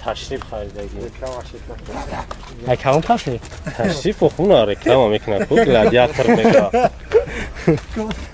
Ташриф харидаги. Ай кадом ташриф? Ташриф охуна реклама мекунад, ку гладиатор мега.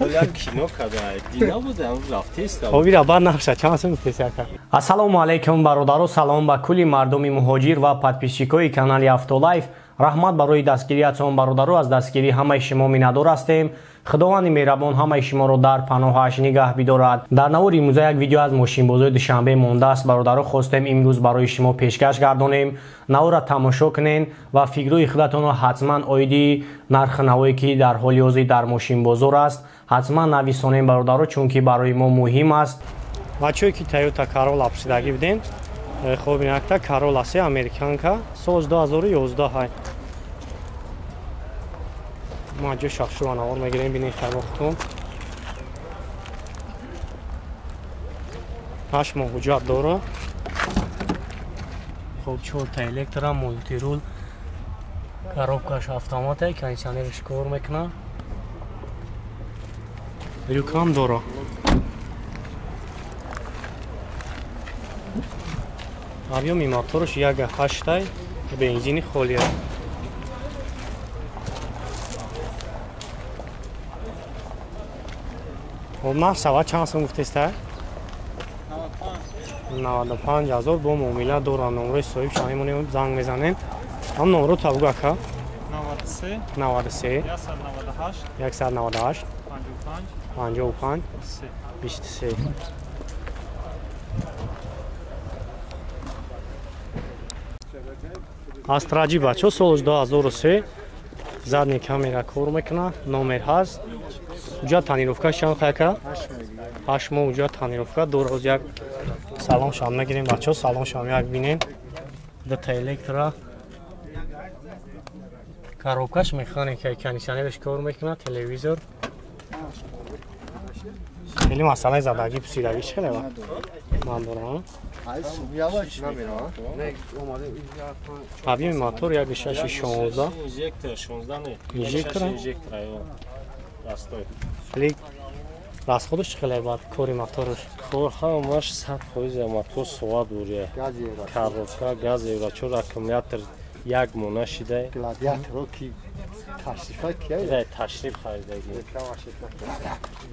Як кино када, дина буда, ам рафтест. Хоб ира баъд нақша чанд сум гуфтеси ака? Ассалому алайкум бародаро, салом ба кулли мардуми муҳоҷир ва подписчикои канали Автолайф. Раҳмат барои дастгириятон бародаро, аз дастгирии ҳамаи шумо миннатдор ҳастем. Худованди меҳрабон ҳамаи шуморо дар паноҳаш нигаҳ бидорад. Дар навори имрӯза як видео аз мошинбозои Душанбе мондааст бародаро, хостем имрӯз барои шумо пешкаш гардонем. Наворро тамошо кунен ва фикрҳои худатонро ҳатман оиди нархи навое ки дар ҳоли ҳозир дар мошинбозор аст ҳатман нависонем бародаро, чунки барои мо муҳим аст. Бачое ки Toyota Corolla пурсидагӣ будем, хоб инакта Corolla се американка соли 2011 ҳай. Ма ҷо шахшура навор мегирем, бинед хайвохтон. 8 моҳ ҳуҷҷат дора. Хоб 4 та электро, мультирул, коробкаш автомата, кондиционерш кор мекунад. Люкам дора. Объёми мотораш 1.8, бензини холия. Хоб нарх сава чанд сум гуфтеста? 95 ҳазор бо муомила дора. Номрои соҳиб шамемонем, занг мезанем. Ҳам номро табуг ака? 93 93 198 198 55 55 23. Астраҷи бачо соли 2003, задний камера кор мекунад, номер ҳаст. Уҷа тонировка чанд хайка? 8 моҳ уҷа тонировка. Ду рӯз як салон шам мегирем бачо, салон шам як бинем. Дута электро. Коробкаш механика, кондиционерш кор мекунад, телевизор. Хеле масъалаи задагӣ пусидагӣ чӣ хеле ман дорам. Объёми мотор 1.6 16. Инжектор 16 не. Инжектор? Инжектор аё. Растой. Хеле расходаш чӣ хеле бад кори мотораш? Кор ҳамаш 100% мотор соат бурия. Коробка, газ, евро 4, аккумулятор як моҳ нашида. Гладиаторо ки ташрифа ки Ташриф харидаги.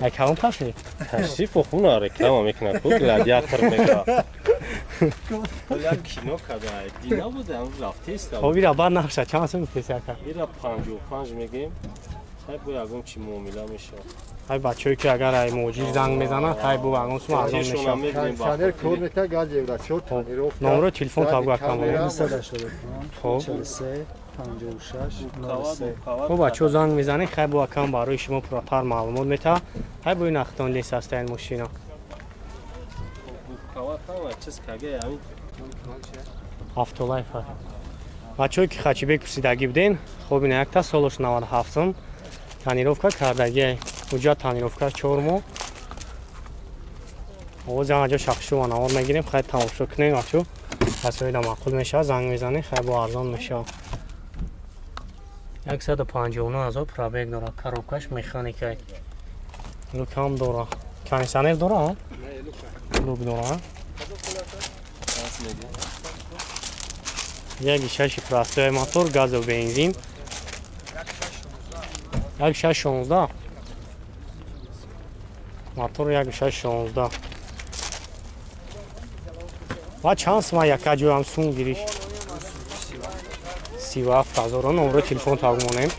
Ай кадом ташриф? Ташриф охуна реклама мекунад, ку гладиатор мега. Як кино када, дина буда, ам рафтест. Хоб ира баъд нақша чанд сум гуфтеси ака? Ира 55 мегем. Хай бо ягон чи муомила мешавад. Ай бачое ки агар ай муҳоҷир занг мезанад, хай бо ягон сум арзон мешавад. Кондиционер кор мекунад, газ евро 4, тонировка. Номро телефон табуг ака монем. Хоб 43 56 03. Хоб бачаҳо занг мезанед, хай бо акам барои шумо пурратар маълумот метаҳад. Хай бо ин ахтон лес ҳаста ин мошина. Автолайф. Бачаҳое ки хачибек пурсидагӣ буден, хоб ина якта солош 97-м тонировка кардагиай. Уҷа тонировка 4 моҳ. Овоз ҳама ҷо шахшува навор мегирем, хай тамошо кунем бачо. Касоида маъқул мешавад, занг мезанед, хай бо арзон мешавад. 159 ҳазор пробег дорад, коробкаш механикай. Люкам дора. Кондиционер дора? Люк дора. 1.6 простой мотор, газу бензин. 1.6 16. Мотор 1.6 16. Ва чанд сума яка ҷоям сум гириш? 37 ҳазор. Номро телефон таб монем.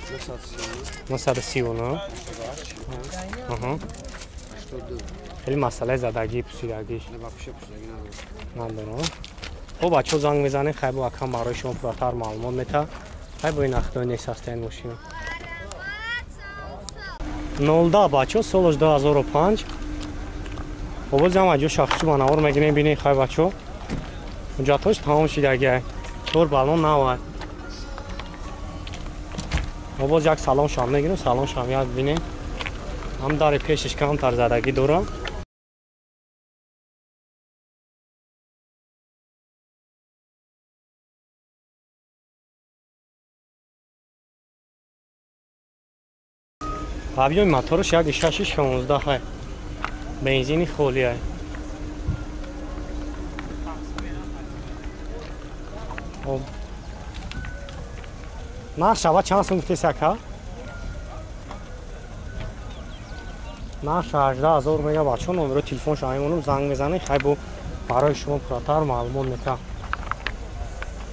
939. Аҳа. Хеле масъалаи задагӣ пусидагиш надорам. Хоб бачаҳо занг мезанед, хай бо акам барои шумо пурратар маълумот метаҳад. Хай бо ин ахтои нест ҳаста ин мошина. 0 бачаҳо солаш 2005. Овози ҳама ҷо шахсӣ ба навор мегирем, бинед хай бачаҳо. Ҳуҷҷатҳош тамом шидагиай. Чор баллон навай. Боз як салон шам мегирем, салон шам як бинем. Ҳам дари пешаш камтар задагӣ дорам. Объёми мотораш 1.6 16 ҳай. Бензини холиай. Нарх шава чанд сум гуфтеси ака? Нарх 18,000 мега бачо номеро телефонша мемонам занг мезанем хай бо барои шумо пурратар маълумот метам.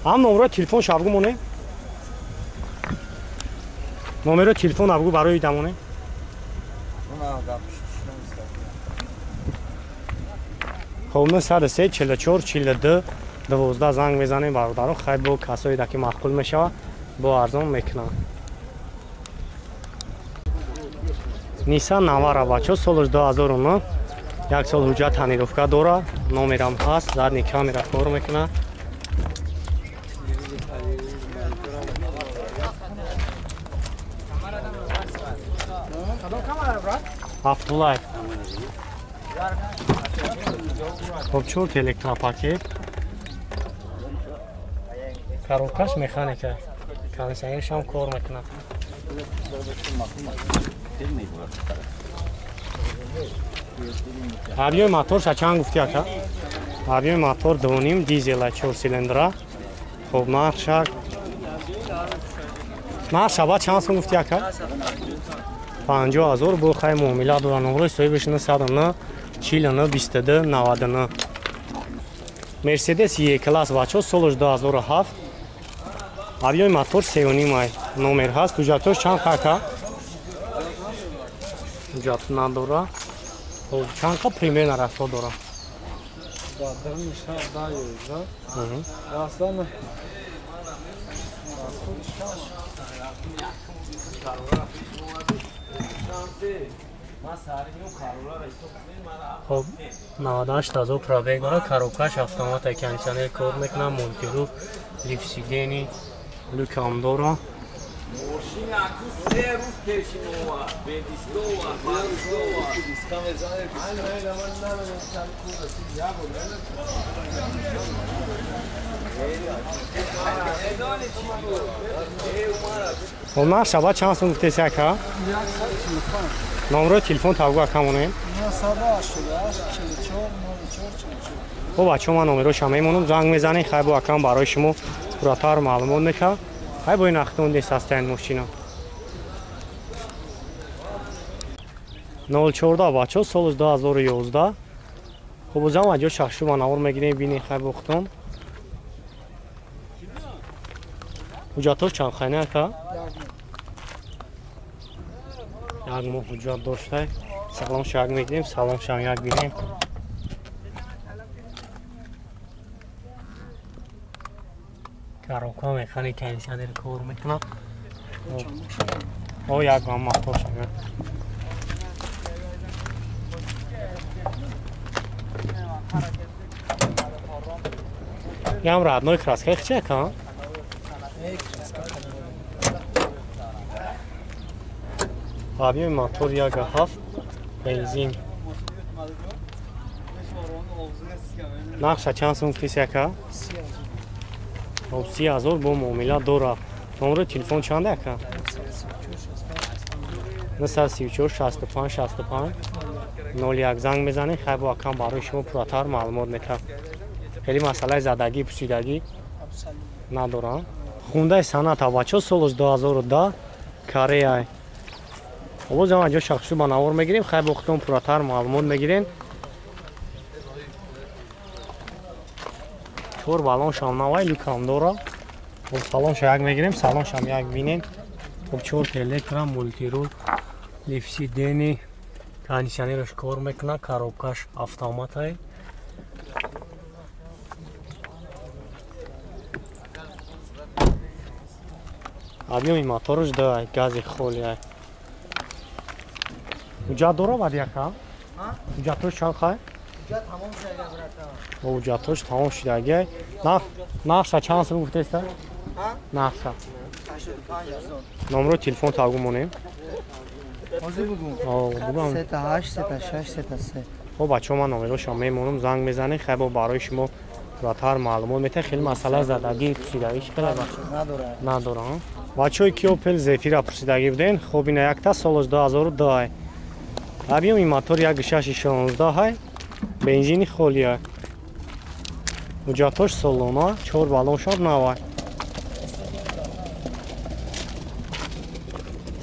Ҳам номеро телефонша абгу монем? Номеро телефон абгу барои дамонем? Хоб 903 44 42 12 занг мезанем бародаро хай бо касое ки маъқул мешавад бо арзон мекунанд. Nissan Navara бачо солаш 2009 як сол ҳуҷҷат тонировка дора номерам ҳаст задний камера кор мекунад. Автолайф. Хоб чорт электропакет. Коробкаш механика. Кондиционершам кор мекунад. Объёми моторша чанд гуфти ака? Объёми мотор 2.5 дизела 4 силиндра. Хоб нархша ба чанд сум гуфти ака? 50,000 бо хай муомила дора. Номрои соҳибаш 909 49 22 99. Мерседес Е-класс бачо солаш 2007. Объёми мотор 3.5 номер ҳаст. Ҳуҷҷатош чанд ака? Ҳуҷҷат надора. Хоб чанд қа примерно расход дора? Хоб 98,000 пробег дора. Коробкаш автомат кондиционер кор мекунад, мультируф, лифт сидени, люкам дора. Хоб нарх шаба чанд сум гуфтеси ака? Номерои телефон тавгу ака монем? 988 44 04 44. Хоб бачо ман номероша мемонам занг мезанем хай бо акам барои шумо пурратар маълумот мекард. Хай бо ин ахтон дест ҳастаянд мошина. 014 бачо солаш 2011. Хоб бозам аҷо шашума навор мегирем бинем хай бо хутон. Ҳуҷҷатош чанд хайна ака? Як моҳ ҳуҷҷат доштай. Салон шак мегирем, салон шам як бинем. Коробка механик кондиционер кор мекунад. О як ҳам мотор шава. Ям родной краска хча ка? Объёми мотор 1.7 бензин. Нархша чанд сум гуфтеси ака? 30,000 бо муомила дора. Номерои телефон чанд ака? 934 65 65 01 занг мезанем хай бо акам барои шумо пурратар маълумот метавад. Хеле масъалаи задагӣ пусидагӣ надорам. Хундаи Саната бачо солаш 2010 Корея. Боз ҳам аҷо шахсу ба навор мегирем хай бо худтон пурратар маълумот мегирем. 4 баллон шам навай люкам дора. Хоб салонша як мегирем, салоншам як бинем. Хоб 4 электро, мультирул, лифт сидени, кондиционераш кор мекунад, коробкаш автоматай. Объёми мотораш 2 гази холия. Ҳуҷҷат дора баъд яка? Ҳуҷҷатош чанд хай? Ҳуҷҷатош тамом шудагиай. Нархша чанд сум гуфтеста? Нархша 85,000. Номерои телефон тавгу монем? Ҳозир бугум. 38 36 33. Хоб бачо ман номерошам мемонам занг мезанем хай бо барои шумо пурратар маълумот метавад. Хеле масъала задагӣ пусидагӣ чӣ қадар бачо? Надорам. Бачои ки Opel Zafira пурсидагӣ буден хоб ина якта солаш 2002. Объёми мотор 1.6 16 бензини холия. Ҳуҷҷатош солона, 4 баллон шаб навай.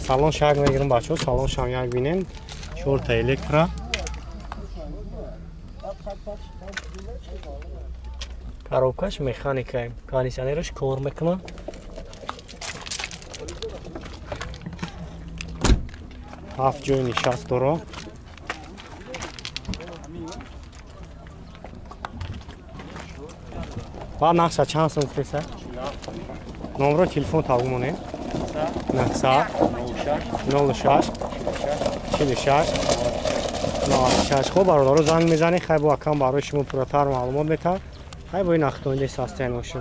Салон шак мегирам бачаҳо, салон шам як бинем. 4 та электро. Коробкаш механика, кондиционераш кор мекунад. 7 ҷои нишаст дорад. Ба нақша чанд сум гуфтеса? Номро телефон табумонем. 900 06 46 96. Хуб бародаро занг мезанед, хай бо акам барои шумо пурратар маълумот метавад. Хай бо ин ахтоинди састиян мошина.